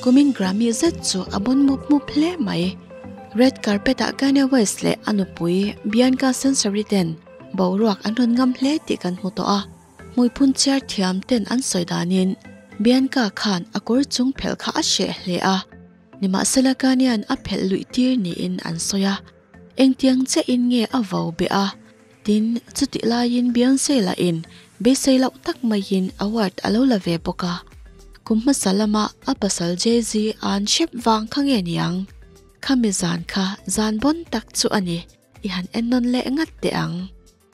Kumin Grammy zet chu a bun mup mup hle mai. Red carpet ah Kanye West leh a nupui Bianca Censori ten boruak an rawn ngam hle tih kan hmu tawh a. Hmuiphun chhiar thiam ten an sawi danin Bianca khan a kawr chung phelh kha a hreh hle a, nimahsela Kanye-a'n a phelh luih tir niin an sawi a. Engtiang chiahin nge a vo beh a? Tin, chutih laiin Beyonce lahin beisei loh tak maiin award a lo la ve bawk a. Kum hmasa lama a pasal Jay-Z a'n hrep vang kha nge niang? Khami zan kha zan bawn tak chu a ni, i han en nawn leh ngat teh ang.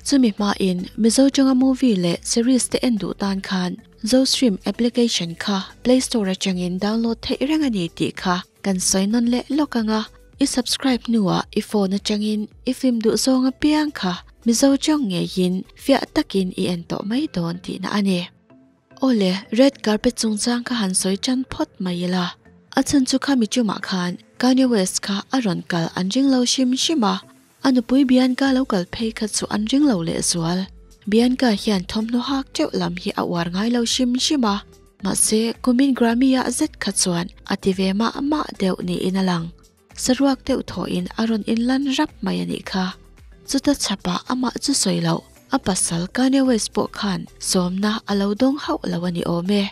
Chumi hmain Mizo tanga movie leh series te en duh tan khan Zostream application kha Play Store atangin download theih reng a ni tih kha kan sawi nawn leh lawk ang a. I subscribe hnuah i phone atangin i film duh zawng apiang kha Mizo tawng ngeiin fiah takin i en tawh mai dawn tihna a ni. Awle, red carpet chungchang kha han sawi tan phawt mai ila. A chhan chu khami tumah khan Kanye West kha a rawn kal an ring lo hrim hrim a. A nupui Bianca lo kal phei kha chu an ring lo lehzual. Bianca hian thawmhnaw hak teuh lam hi a uar ngai lo hrim hrim a, mahse kumin Grammy-ah zet kha chuan a ti ve mah mah deuh niin a lang. Saruak deuh thawhin a rawn inlan rap mai a nih kha. Chuta chhapah amah chu sawi loh, a pasal Kanye West pawh khan sawmna a lo dawng hauh lo a ni awm e.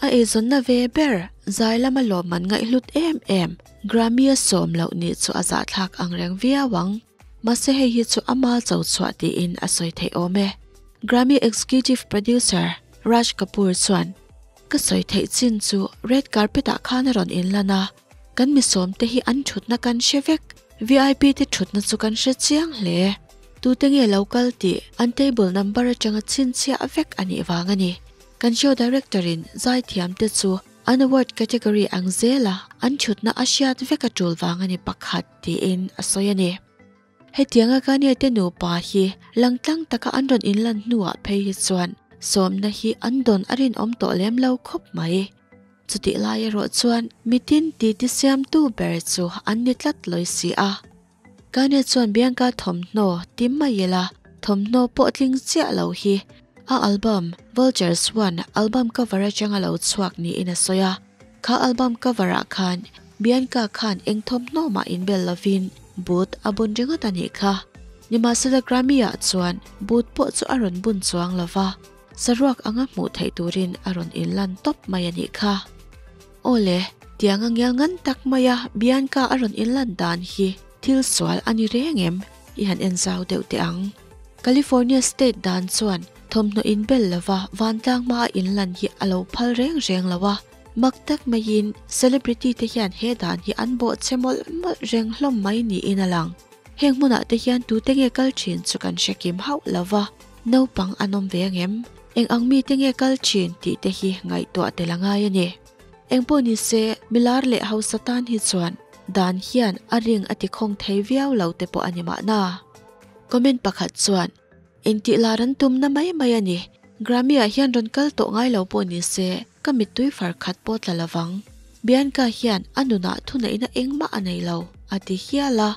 A eizawnna ve ber, zai lama lawmman ngaihhlut em em, Grammy-a sawm loh nih chu a zahthlak ang reng viau ang. Mahse hei hi chu ama cho chhuah tiin a sawi theih awm e. Grammy executive producer Raj Kapoor chuan, Ka sawi theih chin chu red carpet-ah khan a rawn inlan a, kan mi sawmte hi an thutna kan hre vek. VIP te thutna chu kan hre chiang hle. Tute nge lo kal tih an table number atanga chhinchhiah vek a nih vang a ni. Kan show director-in zaithiamte chu An award category ang zela an thutna a hriat vek a tul vang a ni pakhat tiin a sawi a ni. Hetianga Kanye te nupa hi langtlang taka an rawn inlan hnuah phei hi chuan sawmna hi an dawn a rinawm tawh lem lo khawp mai. Chutih lai erawh chuan mitin titi siamtu ber chu an ni tlat lawi si a. Kanye chuan Bianca thawmhnaw ti mai ila thawmhnaw pawh tling chiah lo hi a album Vultures One album cover atanga lo chhuak niin a sawi a. Kha album cover ah khan Bianca khan eng thawmhnaw mah inbel lovin boot a bun ringawt a nih kha. Nimahsela Grammy ah chuan boot pawh chu a rawn bun chuang lova, saruak anga hmuh theih turin a rawn inlan tawp mai a nih kha. Aw le, tiang a ngial ngan tak maia Bianca a rawn inlan dan hi thil sual a ni reng em? I han en zau deuh teh ang. California state dan chuan thawmhnaw inbel lova vantlang hmaa inlan hi a lo phal reng reng lo a, mak tak maiin celebrity te hian he dan hi an bawhchhe mawlh mawlh reng hlawm mai niin a lang. Heng hmunah te hian tute nge kal thin chu kan hre kim hauh lova, naupang an awm ve angem? Eng ang mite nge kal thin tih te hi ngaihtuah tel a ngai a ni. Eng pawh ni se, milar leh hausa tan hi chuan dan hian a ring a tikhawng thei viau lo te pawh a ni mahna. Comment pakhat chuan, Engtih lar an tumna mai mai a ni. Grammy-ah hian rawn kal tawh ngai lo pawh ni se, ka mittui far khat pawh tla lovang. Bianca hian a nunah thuneihna engmah a nei lo, a ti hial a.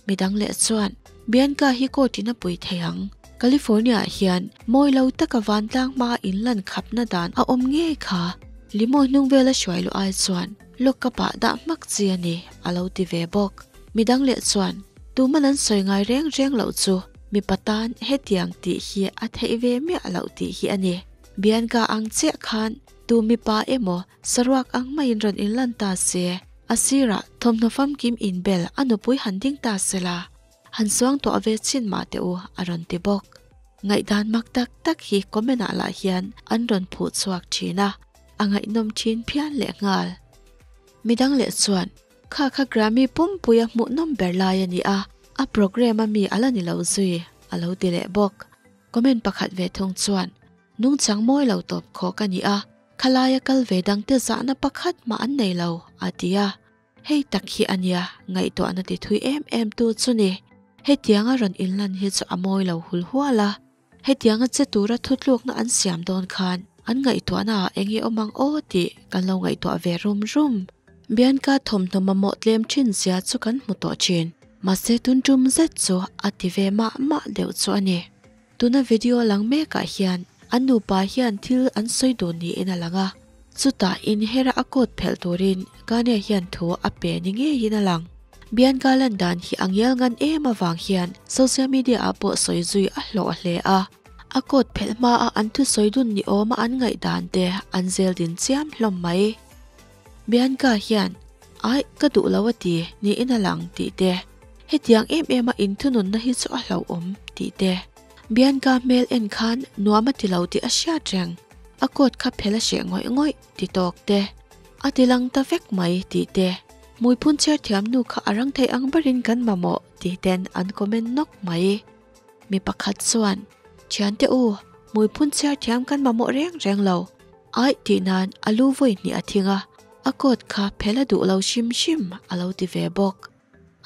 Midang leh chuan, Bianca hi court in a pui thei ang. California-ah hian mawi lo taka vantlang hmaa inlan khapna dan a awm ngei kha. Limo hnung vela hruai luh ai chuan lawkkapah dah hmak chi a ni, a lo ti ve bawk. Midang leh chuan, Tuman an sawi ngai reng reng loh chu mipa tan hetiang tih hi a theih ve miah loh tih hi a ni. Bianca ang chiah khan tu mipa emaw Saruak ang maiin rawn inlan ta se, a sirah thawmhnaw famkim inbel a nupui han ding ta sela, han suang tuah ve chin mah teh u a rawn ti bawk. Ngaihdan mak tak tak hi comment ah lah hian an rawn phuh chhuak thin a, a ngaihnawm thin phian lehnghal. Midang leh chuan, Kha kha Grammy pumpui a hmuhnawm ber lai a ni a, a programme a mi a la ni lo zui, a lo ti leh bawk. Comment pakhat ve thung chuan, Nungchang mawi lo tawp khawk a ni a, khalaia kal ve dangte zahna pakhat mah an nei lo, a ti a. Hei tak hi a nia, ngaihtuahna ti thui em em tu chu ni. Hetianga rawn inlan hi chu a mawi lo hul hual a. Hetianga che tura thutlukna an siam dawn khan an ngaihtuahna ah eng nge awm ang aw tih kan lo ngaihtuah ve rum rum. Bianca thawmhnaw mamawh tlem thin zia chu kan hmu tawh thin. Mahse tun tum zet chu a ti ve mah mah deuh chu a ni. Tuna video lang mekah hian an nupa hian thil an sawi dun niin a lang a. Chutah inhera a coat phelh turin Kanye hian thu a pe ni ngeiin a lang. Bianca lan dan hi a ngial ngan em avang hian social media ah pawh sawi zui a hlawh hle a. A coat phelh hmaa an thusawi dun ni awma an ngaihdan te an zel din chiam hlawm mai. Bianca hian, Aih, ka duh lo a ti niin a lang tih te, hetiang em em a inthununna hi chu a hlauhawm tih te. Bianca hmel en khan nuam a ti lo tih a hriat reng, a coat kha phel a hreh ngawih ngawih ti tawk te, a ti lang ta vek mai tih te, hmui phun chhiar thiam nu kha a rang thei ang berin kan mamawh tih ten an comment nawk mai. Mi pakhat chuan, Thiante u, hmui phun chhiar thiam kan mamawh reng reng lo, aih tih nan a lu vawi hnih a thing a, a coat kha phel a duh lo hrim hrim a lo ti ve bawk.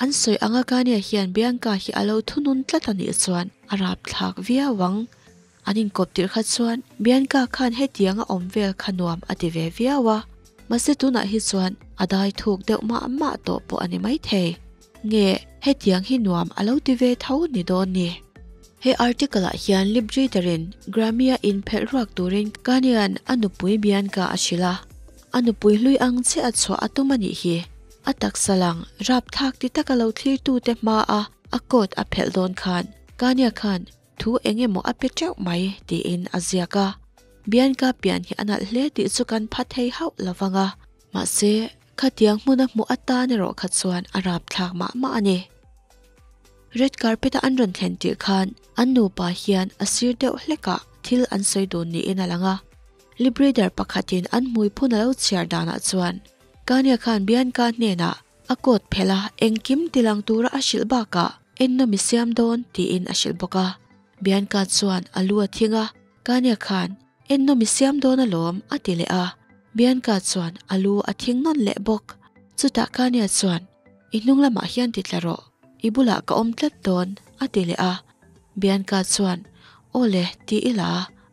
An sawi anga Kanye hian Bianca hi a lo thunun tlat a nih chuan a rapthlak viau ang. An inkawp tirh kha chuan Bianca khan hetiang a awm vel kha nuam a ti ve viau a, mahse tunah hi chuan a dai thuk deuh mah mah tawh pawh a ni maithei. Nge hetiang hi nuam a lo ti ve tho ni dawn ni? He article ah hian Libreader in Grammy-a inphelh ruak turin Kanye-a'n a nupui Bianca a hrilh a, a nupui hlui ang chiah a chhuah a tum a nih hi. A taksa lang rapthlak ti taka lo thlirtute hmaa a coat a phelh dawn khan Kanye khan thu eng emaw a pe teuh mai tiin a ziak a. Bianca pian hi a nalh hle tih chu kan pha thei hauh lo vang a, mahse khatiang hmuna hmuh atan erawh kha chuan a rapthlak mah mah a ni. Red carpet a an rawn thlen tirh khan an nupa hian a sir deuh hlekah thil an sawi dun niin a lang a. Libreader pakhatin an hmui phun a lo chhiar danah chuan Kanye khan Bianca hnenah a coat phelh a, engkim tilang tura a hrilh bakah ennawm i siam dawn tiin a hrilh bawk a. Bianca chuan a lu a thing a, Kanye khan ennawm i siam dawn alawm a ti leh a. Bianca chuan a lu a thing nawn leh bawk. Chutah Kanye chuan I hnung lamah hian ti tla rawh, i bulah ka awm tlat dawn a ti leh a. Bianca chuan Aw le, ti ila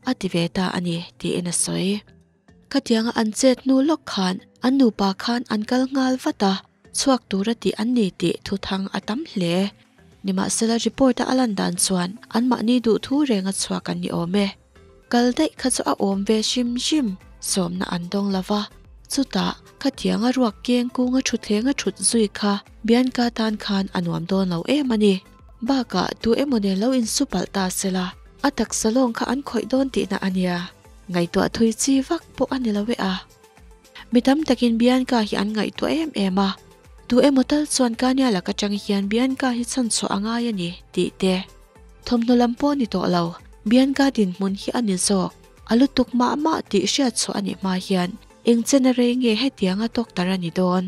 a ti ve ta a ni tiin a sawi. Khatianga an chet hnu lawk khan an nupa khan an kal nghal vat a, chhuak tura tih an ni tih thuthang a tam hle. Nimahsela report-a a lan dan chuan anmahni duhthu renga chhuak an ni awm e. Kal daih kha chu a awm ve hrim hrim, sawmna an dawng lo va. Chutah, khatianga ruak keng kunga thuthlenga thut zui kha Bianca tan khan a nuam dawn lo em a ni. Bakah tu emaw nen lo insupalh ta sela, a taksa lawng kha an khawih dawn tihna a nia. Ngaihtuah thui chi vak pawh a ni lo e a. Mi tam takin Bianca hi an ngaihtuah em em a, tu emaw tal chuan Kanya lak atang hian Bianca hi chhan chhuah a ngai a ni tih te. Thawmhnaw lam pawh a ni tawh lo, Bianca dinhmun hi a ni zawk. A lutuk mah mah tih hriat chhuah a nih hma hian eng chen a rei nge hetianga doctor a ni dawn.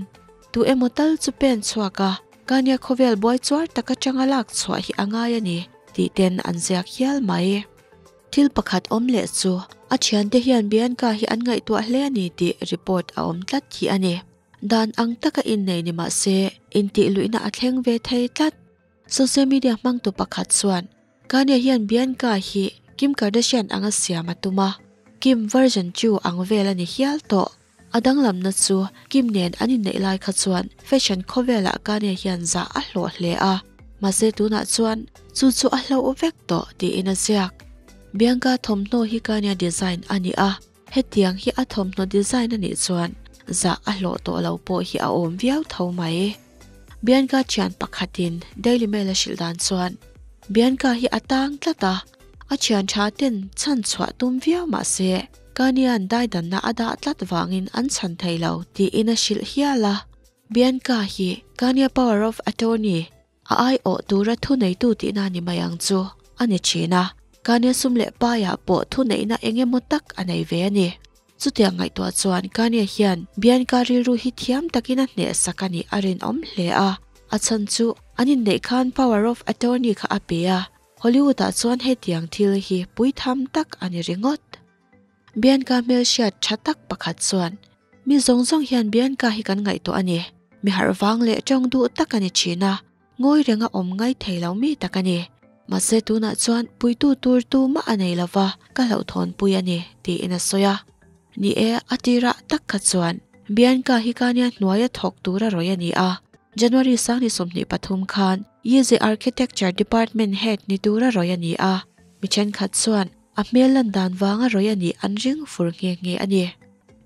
Tu emaw tal chu pen chhuak a, Kanya khawvel buai chuar tak atanga lak chhuah hi a ngai a ni tih ten an ziak hial mai. Thil pakhat awm leh chu a thiante hian Bianca hi an ngaihtuah hle a ni tih report a awm tlat hi a ni. Dan ang taka innei ni mah se intihluihna a thleng ve thei tlat. Social media hmangtu pakhat chuan Kanye hian Bianca hi Kim Kardashian anga siam a tum a, Kim version 2 ang vel a ni hial tawh. A danglamna chu Kim nen an inneih lai kha chuan fashion khawvelah Kanye hian zah a hlawh hle a, mahse tunah chuan chu chu a hlauh vek tawh tiin a ziak. Bianca thawmhnaw hi Kanye design a ni a, hetiang hi a thawmhnaw design a nih chuan zah a hlawh tawh lo pawh hi a awm viau tho mai. Bianca thian pakhatin Daily Mail a hrilh dan chuan Bianca hi a tang tlat a, a thian tha ten chhan chhuah tum viau mahse Kanian daidanna a dah tlat vangin an chhan thei lo tiin a hrilh hial a. Bianca hi Kanye power of attorney a aiawh tura thuneitu tihna ni mai ang chu a ni thin a, Kanye sum leh paiah pawh thuneihna eng emaw tak a nei ve a ni. Chutiang ngaihtuah chuan Kanye hian Bianca rilru hi thiam takin a hnehsak a nih a rinawm hle a, a chhan chu an inneih khan power of attorney kha a pe a, Hollywood ah chuan hetiang thil hi puitham tak a ni ringawt. Bianca hmelhriat tha tak pakhat chuan, Mi zawng zawng hian Bianca hi kan ngaihtuah a ni. Mi harh vang leh tawng duh tak a ni thin a, ngawi renga awm ngai thei lo mi tak a ni. Mahse tunah chuan puitu tur tumah a nei lova, ka hlauhthawnpui a ni, tiin a sawi a. Ni e, a tirah tak kha chuan Bianca hi Kanye hnuaia thawk tura rawih a ni a. January 2023 khan Yeezy Architecture Department Head ni tura rawih a ni a, mi thenkhat chuan a hmel lan dan vanga rawih a nih an ring fur nghe nghe a ni.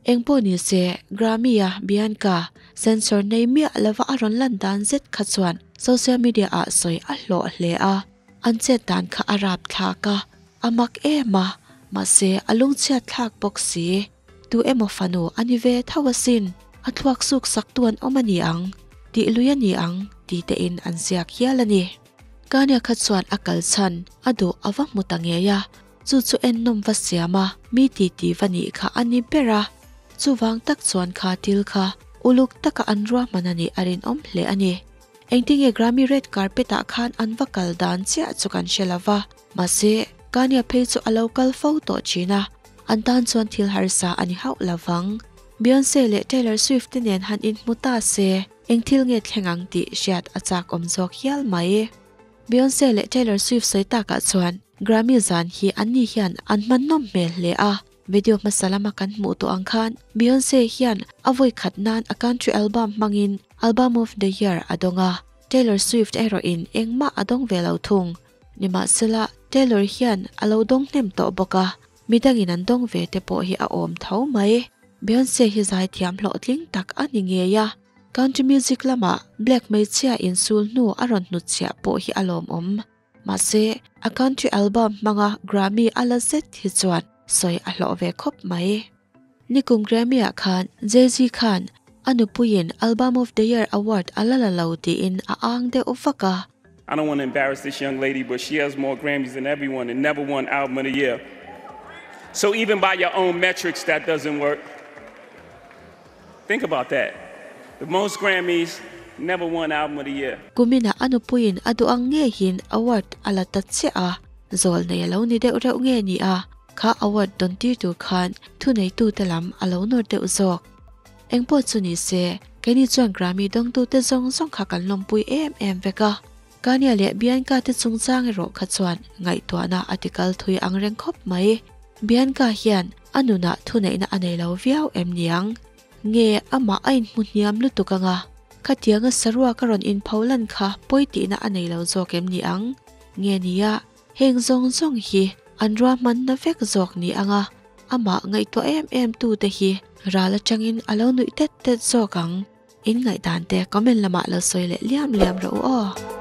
Engpawh ni se, Grammy-a Bianca censor nei miah lova a rawn lan dan zet kha chuan social media-ah sawi a hlawh hle a, an chet dan kha a rap thlak a, a mak em a, mahse a lungchhiat thlak bawk si. Tu emaw fanu a ni ve tho asin, a thluak suk sak tu an awm a ni ang, tih lui a ni ang ti tein an ziak hial a ni. Kanya kha chuan a kal chhan a duh a va hmu ta ngei a, chu chu ennawm va siam a, mi titi va nih kha a ni ber a. Chuvang tak chuan kha thil kha uluk taka an ruahman a nih a rinawm hle a ni. Engtinge Grammy red carpet ah khan an va kal dan chiah chu kan hre lo va, mahse Kanye phei chu a lo kal fo tawh thin a, an tan chuan thil harsa a ni hauh lo vang. Beyonce leh Taylor Swift te nen han inhmu ta se, eng thil nge thleng ang tih hriat a chak awm zawk hial mai. Beyonce leh Taylor Swift sawi takah chuan Grammy zan hi anni hian an hman nawm hmel hle a, Video hmasa lama kan hmuh tawh ang khan Beyonce hian a vawi khat nan a country album hmangin Album of the Year a dawng a, Taylor Swift erawhin engmah a dawng ve lo thung. Nimahsela, Taylor hian a lo dawng hnem tawh bawk a, midangin an dawng ve te pawh hi a awm tho mai. Beyonce hi zaithiam hlawhtling tak a ni ngei a, country music lamah black hmeichhia insul hnu a rawn hnutchhiah pawh hi a lawmawm. Mahse, a country album hmanga Grammy a la zet hi chuan sawi a hlawh ve khawp mai. Nikum Grammy-ah khan Jay-Z khan a nupuiin Album of the Year award a la la lo tiin a ang deuh vak a. I don't want to embarrass this young lady but she has more Grammys than everyone and never won Album of the Year. So even by your own metrics that doesn't work. Think about that. The most Grammys, never won Album of the Year. Kuminah a nupuiin a duh ang ngeiin award a la ta chiah a, zawl nei a lo ni deuh reuh nge ni a, kha award dawn tir tur khan thuneitute lam a lo nawr deuh zawk. Engpawh chu ni se, keini chuan Grammy dawngtute zawng zawng kha kan lawmpui em em vek a. Kanye leh Bianca te chungchang erawh kha chuan ngaihtuahna a tikal thui ang reng khawp mai. Bianca hian a nunah thuneihna a nei lo viau em niang? Nge amah a inhmu hniam lutuk anga khatianga saruak a rawn inpho lan kha pawi tihna a nei lo zawk em ni ang? Nge nia, heng zawng zawng hi an ruahmanna vek zawk ni anga amah ngaihtuah em em tute hi ral atangin a lo nuih tet tet zawk ang? In ngaihdan te comment lamah lo sawi leh liam liam rawh u aw.